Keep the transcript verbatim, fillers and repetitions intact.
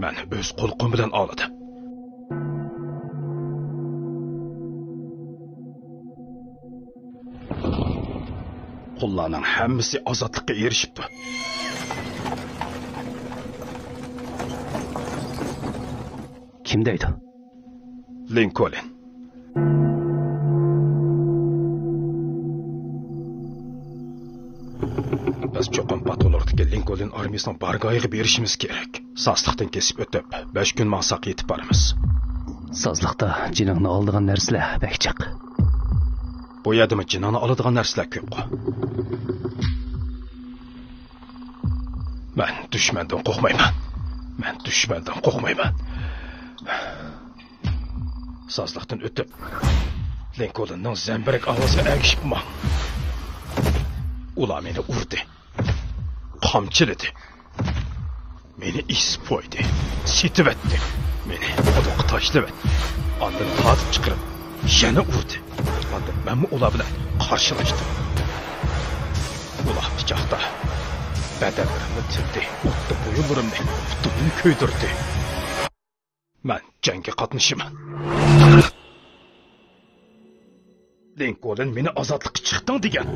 مەن ئۆز قۇلىقىم بىلەن ئاڭلىدىم. قۇللارنىڭ ھەممىسى ئازادلىققا ئېرىشىپتۇ. كىم دەيدۇ؟ لىنكولن. بىز چوقۇم پاتولوردىكى لىنكولن ئارمىيىسىنىڭ بارگاھىغا بېرىشىمىز كېرەك. سازلىقتىن كېسىپ ئۆتۈپ، بەش كۈن ماڭساق يېتىپ بارىمىز. سازلىقتا جېنىڭنى ئالىدىغان نەرسىلەر بەك جىق. بۇ يەردىمۇ جېنىڭنى ئالىدىغان نەرسىلەر كۆپقۇ. مەن دۈشمەندىن قورقمايمەن. مەن دۈشمەندىن قورقمايمەن. سازلىقتىن ئۆتۈپ، لىنكولننىڭ زەمبىرەك ئاۋازىغا ئەگىشىپ ماڭ. ئۇلار مېنى ئۇردى، قامچىلىدى، مېنى ئېسىپ قويدى، سېتىۋەتتى، مېنى قۇدۇققا تاشلىۋەتتى. ئاندىن تارتىپ چىقىرىپ، يەنە ئۇردى. ئاندىن مەنمۇ ئۇلار بىلەن قارشىلاشتىم. ئۇلار پىچاقتا بەدەنلىرىمنى تىلدى، ئوتتا بويۇنلىرىمنى، پۇتۇمنى كۆيدۈردى. مەن جەڭگە قاتنىشىمەن. لىنكولن مېنى ئازادلىققا چىقتىڭ دېگەن.